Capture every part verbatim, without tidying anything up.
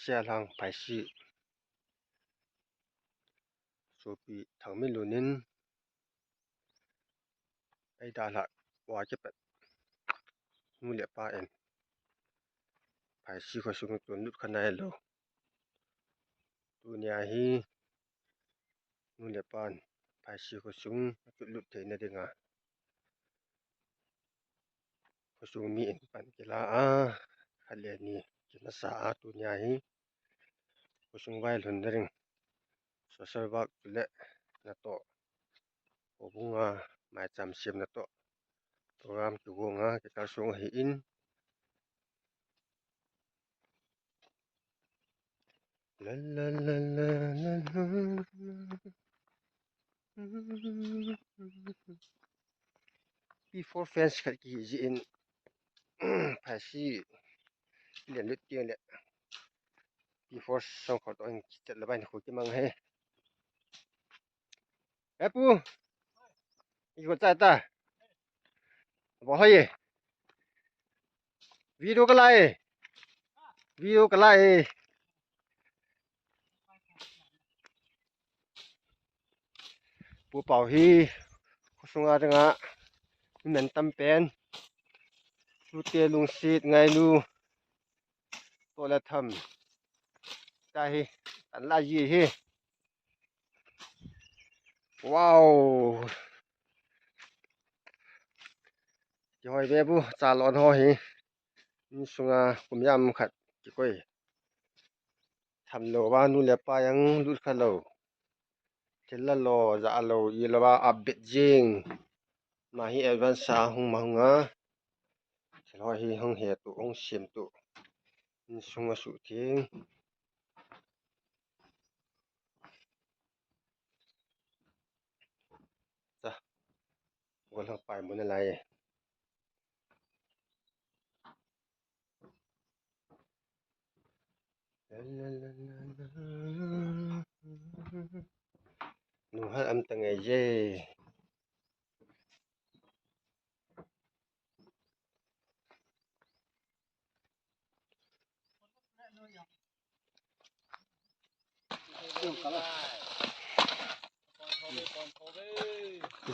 Kei lang Phaisi sopi Thangminlun in eidalhah uva kipat nu le pa in Phaisi khosung chun lut kha nailou. Tunia hi nu le pan Phaisi khosung achot lut theina dinga khosung mi in pan kila a, khat le ni kimasa a, tunia hi khosung vailhunna ding social work chule natoh, houbung a maicham semna toh program kigong a kikal sung ahin. La, la, la, la, la, la, la. P four fence khat kihi jeh in, Phaisi len lut teng le P four song khat toh in kichat le ban khu kimang he. He pu. Igo cha ta. Bol hoi e. Video ka la e. Video ka la e. Pu Pau hi khosunga dinga mi mantam pen. Chute lungset ngailu toh le tham ta hi, an la ji hi. Wow. Kihoi be bu, chalon ho hi. Insunga kum jam khat kikoi. Tham lou va nu le pa jong lut kha lou. Thil la lo, ja lo, i lo va update jing. Ma hi advance a hung ma hung a. Thil ho hi hung he tu, hung sem tu. Insung a su thing. Cha. Gol hang pai mun a lai e. Nunghal am ta ngai je.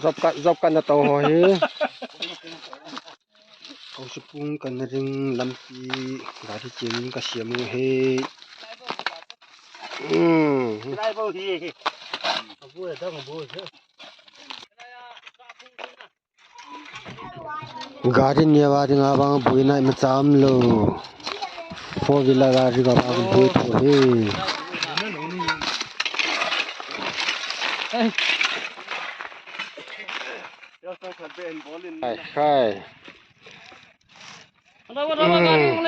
Job card, job card na tong ho hi. Haosapu kan na ring lampi gari cheng ka siam u hi. Hmm. Gari neo a dinga vang buina imacha umlou. Four wheeler a dinga vang bui tho hi. Hai, hai. Hmm.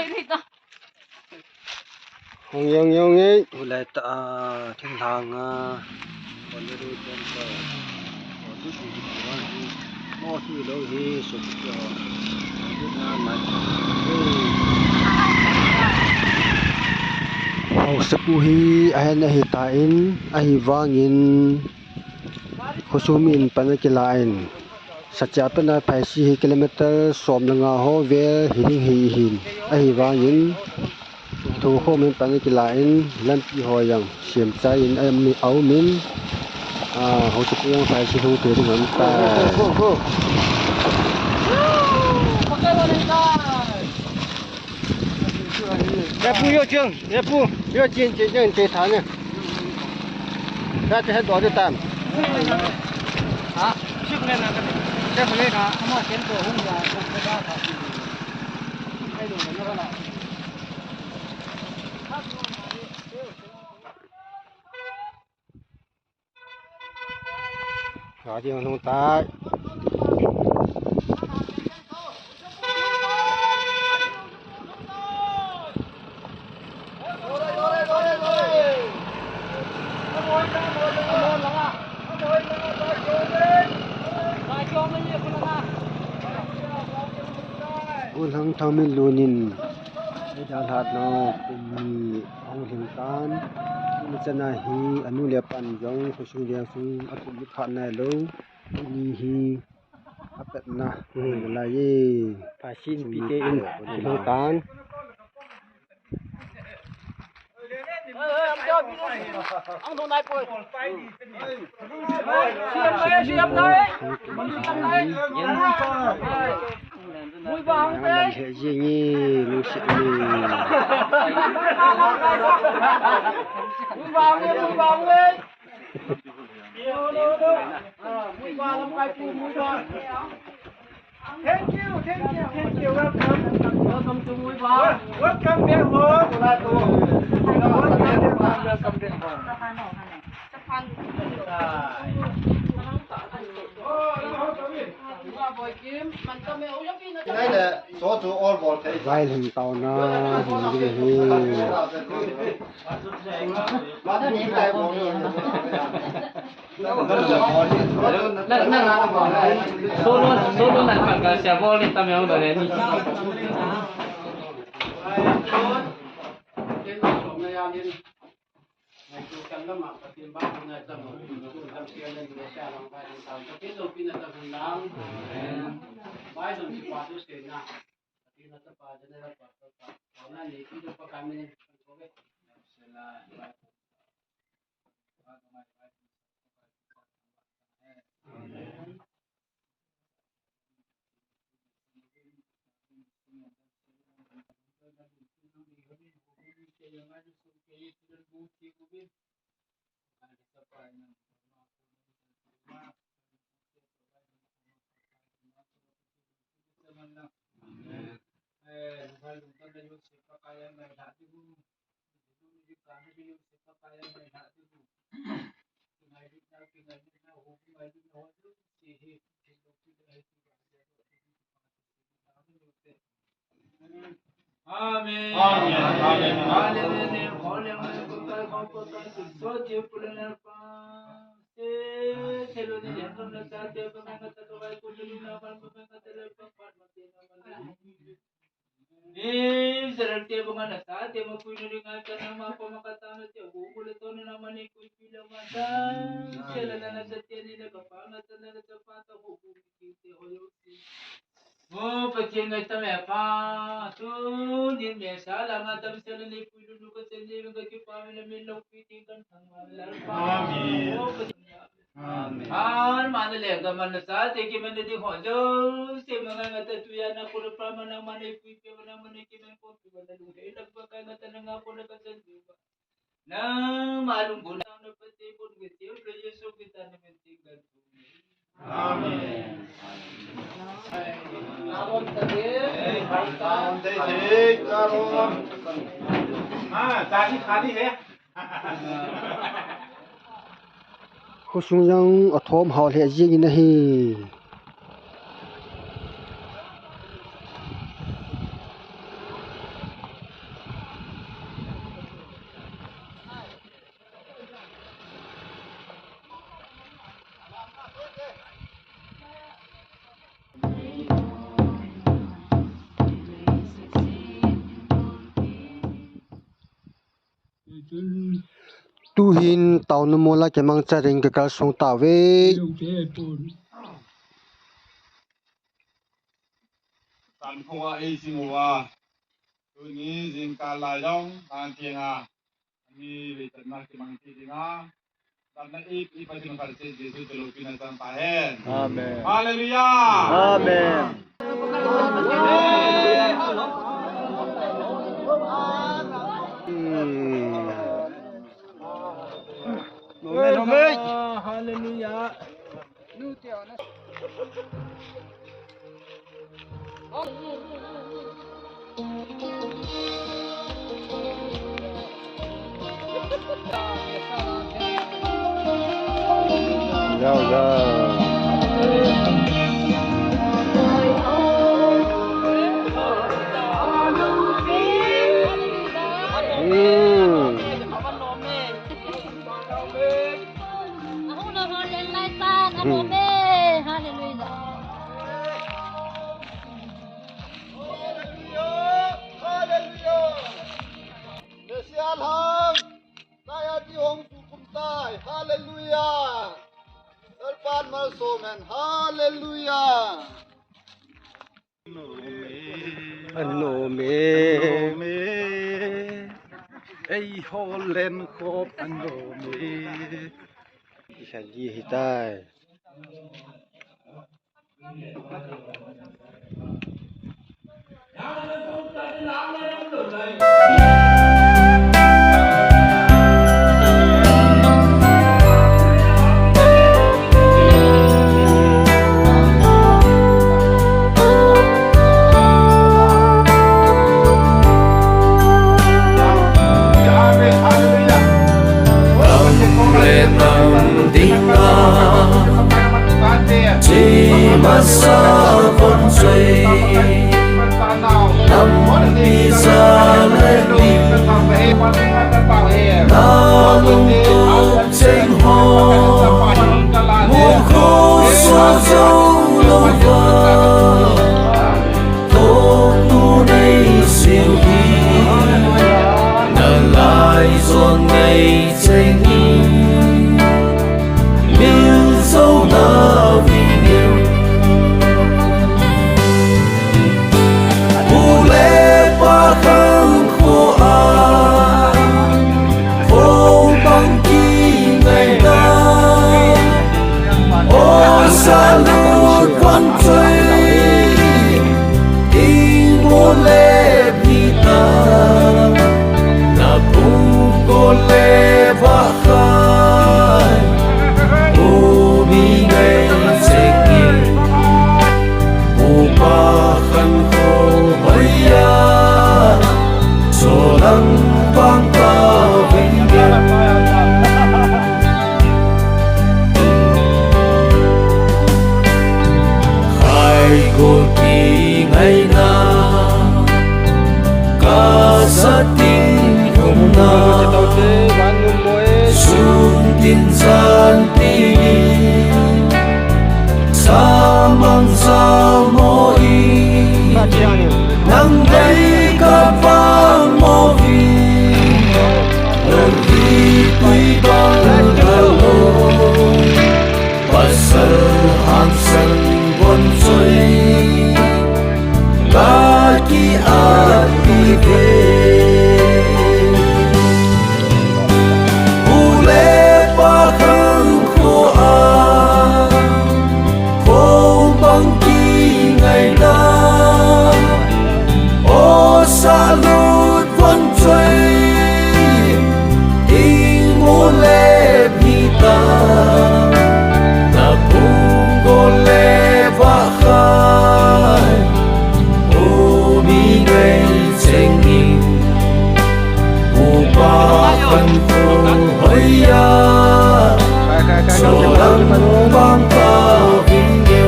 Hung jong jong e. Tulai tah a, thinglhang a, Boundary Temple. Boundary Temple hi, mo hi lou hi, so ki ho. Boundary na mai. Haosapu hi, ahin ahi tan, ahivangin, khosung mi in pan akilan. Sacha pen a Phaisi hi kilometer som le nga ho vel hi ding hi hin. Ahivangin, thu ho min pan akilan, lampi ho jong sem chai in, a mi, a um in, a, Haosapu jong Phaisi hung te ding um tai. Ye pu, yo chang, ye pu, yo chin, chin, chin, chin, tha ne. Ka te do de tam. Ha? Sik le na ka. Te le ka, ama ken to hung ya, ko ka ka. Ai do na la. Gari hung tai. Golhang Thangminlun in eidalhah nau kum ni ahung lhing tan. Tuni chan a hi anu le apan jong khosung veng sung akum lut phat nailou. Tuni hi apatna, hmm, lai e. Phaisi in P K in, eh, lhing tan. Ang thong nai poi. Siam nai, siam nai. Siam nai. Mui bang te. He jing e, lungset ni. Mui bang e, mui bang e. Thank you, thank you, thank you. Welcome. Wel-, welcome back home. Welcome back home. Welcome back home. Nai le, so chu all ball thei. Vai lhun tao na, lhun ding hi. Solo, solo na pang ka sia bol ni tam yong da le ni. Amen. Amen. Amen. Amen. Israel te banga na sa te ma pui no ringa ta na ma pa ma ka ta na te gu gu le to na ma ni kui pi la ma ta. Sela na na sa te ni na ka pa na ta na ka ta pa ta gu gu ki te ho yo si. Mo pa te ngai ta me pa. Tu ni me sa la ma ta mi sela ni pui lu lu ka te ni ka ki pa mi na mi lo pi ti kan thang ma la pa. Amen. Mo pa te Amen. An mana le ga mana sa te ki mana di ho jo se manga nga ta tu ya na ko pa mana mana pui pe mana mana ki men ko tu mana lu he la ba ka nga ta na nga ko na ka sen du ba. Na ma lu go na na pa te ko nge te le Yesu ki ta na men te ga tu. Amen. Amen. Amen. Amen. हाँ, थाली खाली है। Khosung jong athom hao lheh jing in ahi. Tuhin taona mola kimangcha ding kakal sung tauve. San khua ei sing uva. Tuni jingkah lai jong, tan tiang a. Ani vei chan na kimang ti ding a. Damna i, i Pathen khat seh Jesu te loupina chang ta hen. Amen. Hallelujah. Amen. Hmm. Amen, amen. Hallelujah. Yao, yao. Hmm. Ahung lou ho leng lai tan, a lom e. Hallelujah. Hallelujah. Hallelujah. Messiah lam. Naya ti hong tu kum tai. Hallelujah. Lalpan malsom hen. Hallelujah. Anom e. Anom e. Ei ho len khop an do mi. Isa ji hitai. Ding a, chi masa kon sei, lampi za le ni, na lungtup cheng ho, mu khu sa zo lo va. Thoknu nei siu hi, na lai zon nei cheng in, mil zo na vingin. Pu le pa khang kho a, kho bang ki ngai na. O salut vang choi, i mo le phi ta, na pung ko le va khai, u mi ngai chek in, u pa khan ko hoi ya, so lang vang ta ving ya. Khai ko ki ngai na, ka sa tin khum na, sun tin san ti, sa mang sa mo i, nang dei ka vang mo vi. Lou hi tui bang ka lou, pasal hangsan bon choi, ka ki ati ve. U le pa khang kho a, kho bang ki ngai na. O salut vang choi, i mo le phi ta, na pung ko le va khai, u mi ngai cheng in, u pa khan ko hoi ya, so lang vang ta ving ya.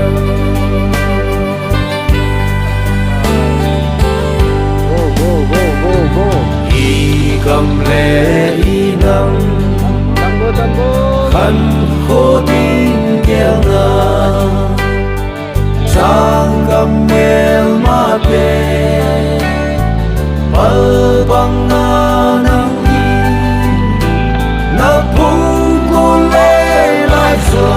Go, go, go, go, go. I gam le i nam, khan kho ding gel na, chang gam mel ma te, pal bang na nang in, na pung ko le lai zo.